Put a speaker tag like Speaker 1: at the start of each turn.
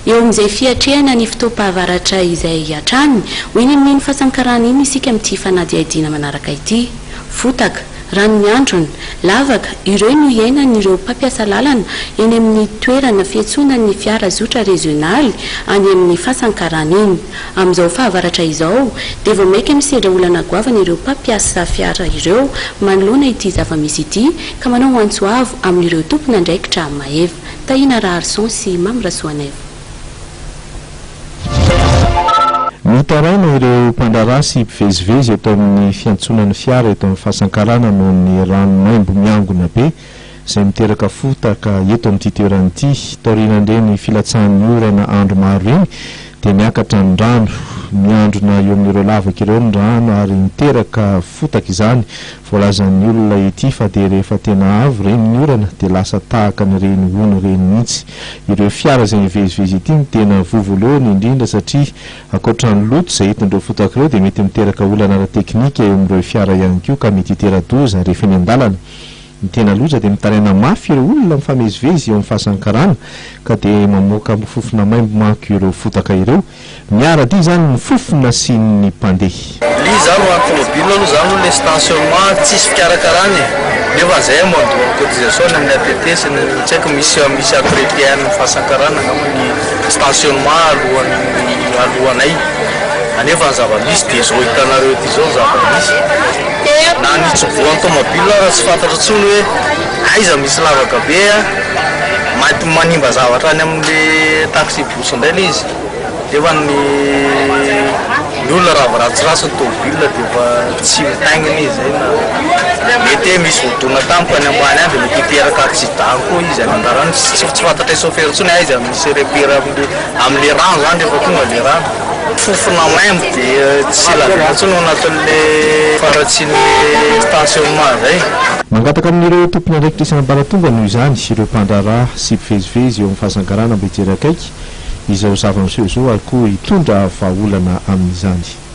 Speaker 1: Eo amin'izay fiatrehana ny fotoam-pahavaratra izay hatrany, ho eny amin'iny fasan-karana iny isika amin'ity fanadihadiana manaraka ity. Fotaka, rano miandrona, lavaka, ireo no iainan'ireo mpampiasa lalana eny amin'ny toerana fiantsonan'ny fiara zotra rezionaly any amin'ny fasan-karana iny. Amin'izao fahavaratra izao dia vao mainka misedra olana goavana ireo mpampiasa fiara ireo manoloana ity zava-misy ity ka manao antso avo amin'ireo tompon'andraikitra mahefa. Tahiana Raharison sy Mamy Rasoanaivo.
Speaker 2: Mitaraina ireo mpandraharaha sy mpivezivezy eto amin'ny fiantsonan'ny fiara eto amin'ny Fasan-karana noho ny rano maimbo miangona be izay miteraka fotaka eto amin'ity toerana ity. Taorian'ireny filatsahan'ny orana andro maro ireny dia miakatra ny rano. Miandrona eo amin'ireo lavaka ireo ny rano ary miteraka fotaka izany. Voalazan'ny olona ety fa dia rehefa tena avo ireny ny orana dia lasa tahaka an'ireny ony ireny mihitsy. Ireo fiara izay mivezivezy ety no tena voa voalohany indrindra satria ankoatra ny loto izay entin'ireo fotaka ireo dia mety miteraka olana ara-teknika eo amin'ireo fiara ihany koa ka mety hitera-doza rehefa eny an-dalana. Ny tena loza dia mitaraina mafy ireo olona mifamezivezy eo amin'ny fasan-karana ka dia mamoaka fofona maimbo manko ireo fotaka ireo. Miara-dia izany ny fofona sy ny mpandeha.
Speaker 3: Ilay izy zany ho an'ny tomobile aloha zany aloha le stationnement tsisy fikarakarana e! Nefa zay mandoa ny cotisation ny amin'ny ATT sy ny tsy haiko misy misy entretien ny fahasankarana angamba ny stationnement alohan'ny alohanay anefa ny zava-misy dia izao hitanareo ety izao ny zava-misy na ny hitsobohan'ny tomobile ara tsy fantatra intsony hoe aiza misy lavaka be a! Maty manimba zavatra any amin'le taxi brousse indray le izy. Nefa ny ny olona raha vao ratsiratsy ny tômôbila dia efa tsy mitaingina izy zay na mety hoe misy voadona tampoka any ambany any dia mety hiteraka accident koa izy any an-dalana any, tsy tsy fantatray chauffeur intsony hoe aiza misy repère amle amle rano zany rehefa tonga le rano. Fofona maimbo dia tsy lazaina intsony ao anatin'le faharatsian'le stationnement zay.
Speaker 2: Mangataka amin'ireo tompon'andraikitra isan'ambaratonga noho izany ireo mpandraharaha sy mpivezivezy eo amin'ny fahasangarana mba hijery akaiky izao zava-miseho izao ary koa hitondra vahaolana amin'izany.